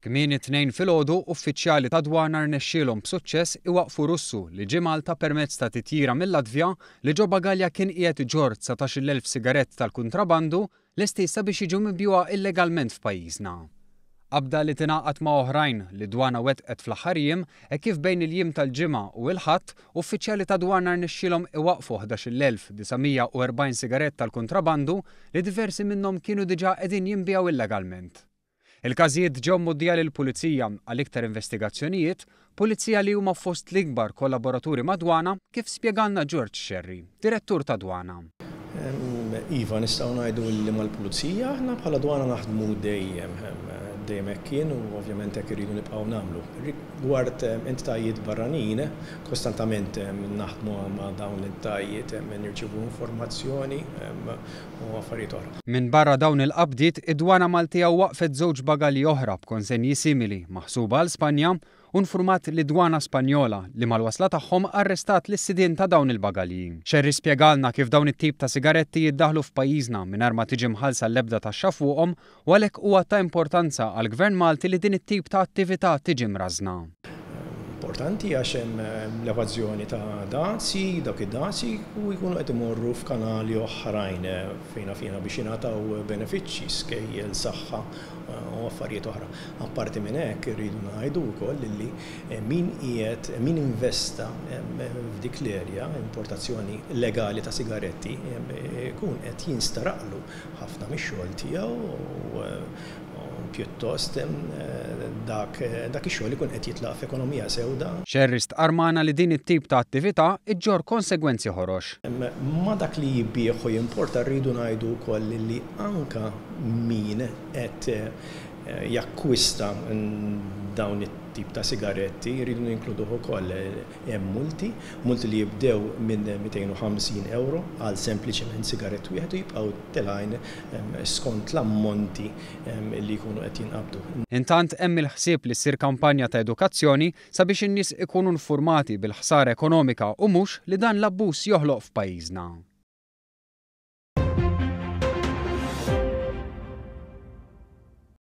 Kmieni t-Tnejn filgħodu, uffiċjali tad-Dwana rnexxielhom b'suċċess iwaqqfu Russu li ġie Malta permezz ta' titjira mil-Latvja li ġo bagalja kien qiegħed iġorr 19,000 sigarett tal-kuntrabandu lesti sabiex jiġu mibjugħa illegalment f'pajjiżna. Qabda li tingħaqad ma' oħrajn li d-Dwana wettqet fl-aħħar jiem hekk kif bejn il-jiem tal-Ġimgħa u l-Ħadd, uffiċjali tad-Dwana rnexxielhom iwaqqfu 11,940 sigarett tal-kuntrabandu li diversi minnhom kienu diġà qegħdin jinbiegħu illegalment. Il-każijiet ġew mgħoddija lill-Pulizija għal iktar investigazzjonijiet, Pulizija li huma fost l-ikbar kollaboraturi mad-Dwana, kif spjegalna George Scerri, Direttur tad-Dwana. Iva, nistgħu ngħidu li mal-Pulizija aħna bħala Dwana naħdmu dejjem. Dejjem hekk kien u ovvjament hekk irridu nibqgħu nagħmlu. Rigward entitajiet barranin, kostantament naħdmu ma' dawn l-entitajiet, nirċievu informazzjoni u affarijiet oħra. Minbarra dawn il-qabdiet, id-Dwana Maltija waqqfet żewġ bagalji oħra b'konsenji simili maħsuba għal Spanja u nfurmat lid-Dwana Spanjola li mal-wasla tagħhom arrestat lis-sidien ta' dawn il-bagalji. Scerri spjegalna kif dawn it-tip ta' sigaretti jiddaħħlu f'pajjiżna mingħajr ma tiġi mħallsa l-ebda taxxa fuqhom u għalhekk huwa ta' importanza għall-Gvern Malti li din it-tip ta' attività tiġi mrażżna. Importanti għax hemm l-evażjoni ta' dazji, dawk id-dazji u jkunu qed imorru f'kanali oħrajn fejn naf jiena biex jingħataw benefiċċji, skejjel, saħħa u affarijiet oħra. Apparti minn hekk irridu ngħidu wkoll illi min qiegħed min investa f'dik l-area, importazzjoni legali ta' sigaretti, ikun qed jinstaraqlu ħafna mix-xogħol tiegħu u pjuttost dak dak ix-xogħol ikun qed jitlaq f'ekonomija sewda. Scerri stqarr magħna li din it-tip ta' attività ġġorr konsegwenzi ħorox. Ma' dak li jbigħ u jimporta rridu ngħidu wkoll li anke min qed jakkwista dawn it-tip ta' sigaretti rridu ninkluduh ukoll. Hemm multi, multi li jibdew minn 250 ewro għal sempliċement sigarett wieħed u jibqgħu telgħin skont l-ammonti li jkunu qed jinqabdu. Intant hemm il-ħsieb li ssir kampanja ta' edukazzjoni sabiex in-nies ikunu nfurmati bil-ħsara ekonomika u mhux li dan l-abbuż joħloq f'pajjiżna.